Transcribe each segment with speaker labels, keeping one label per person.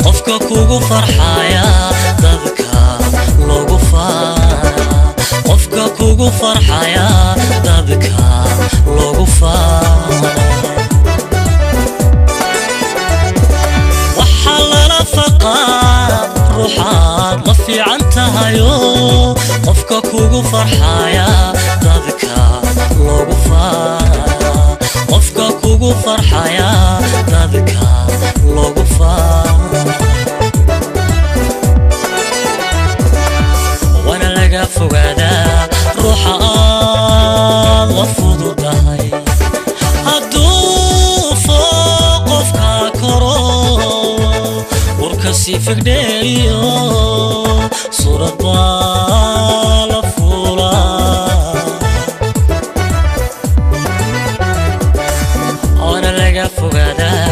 Speaker 1: Qofka kugu farxaya dadka loogu faana, qofka kugu farxaya dadka loogu faana. Waxaa lala faqaa ruuxaad la fiican tahayo, qofka kugu farxaya dadka loogu faana, qofka kugu farxaya dadka loogu faana. Waana laga fogaadaa ruuxa aad la fududahay, hadduu foo qofka koro warka sii figdheeriyo suurad baa la fuulaa. Waana laga fogaadaa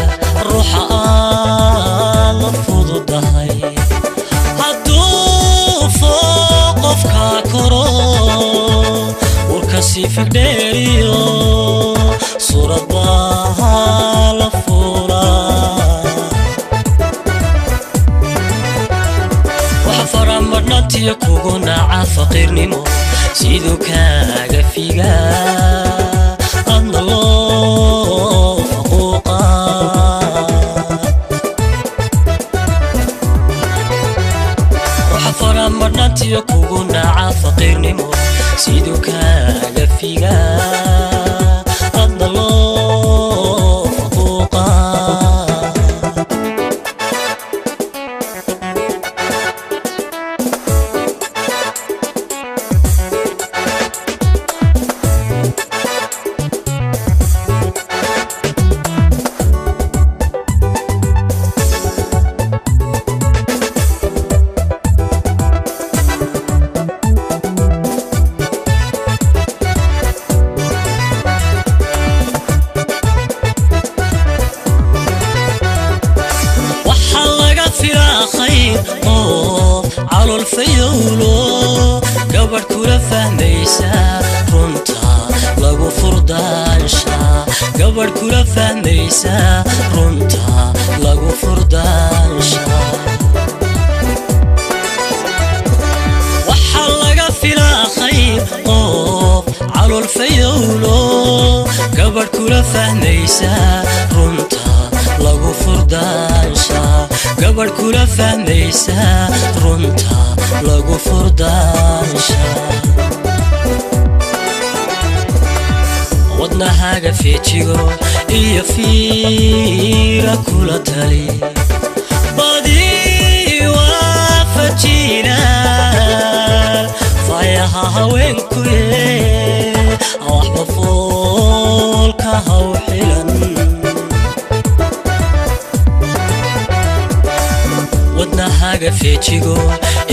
Speaker 1: ruuxa aad la fududahay, hadduu foo qofka koro warka sii figdheeriyo suurad baa la fuulaa. Waxa faramadhnantiyo kugu naca faqiirnimo siduu kaaga figaa adna loo faquuqa. Waxa faramadhnantiyo kugu naca faqiirnimo siduu kaaga figaa adna loo faquuqa. Waxaa laga filaa khayr oo calool fayowlo, gabadh kula fahmaysa runta lagu furdaansha, gabadh kula fahmaysa runta lagu furdaansha. Waxaa laga filaa khayr oo calool fayowlo, gabadh kula fahmaysa runta lagu furdaansha, gabadh kula fahmaysa runta lagu furdaansha. Wadnahaaga feejigo iyo fiira kula tali, badi waa fajiilaal fayaha haweenkuye, waxba foolka haw xilan. Wadnahaaga feejigo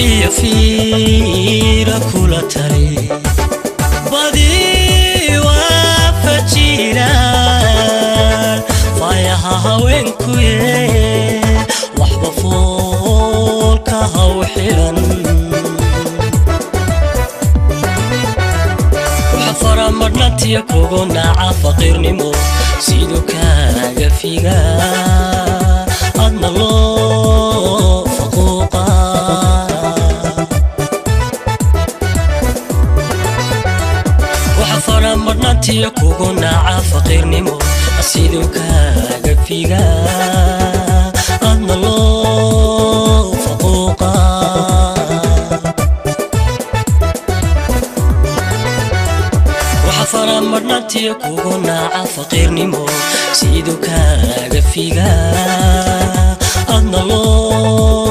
Speaker 1: iyo fiira kula tali, badi waa fajiilaal fayaha haweenkuye, waxba foolka haw xilan. Waxa faramadhnantiyo kugu naca faqiirnimo siduu kaaga figaa adna loo faquuqa. Waxa faramadhnantiyo kugu naca faqiirnimo siduu kaaga figaa adna loo faquuqa. Waxa faramadhnantiyo kugu naca faqiirnimo siduu kaaga figaa adna loo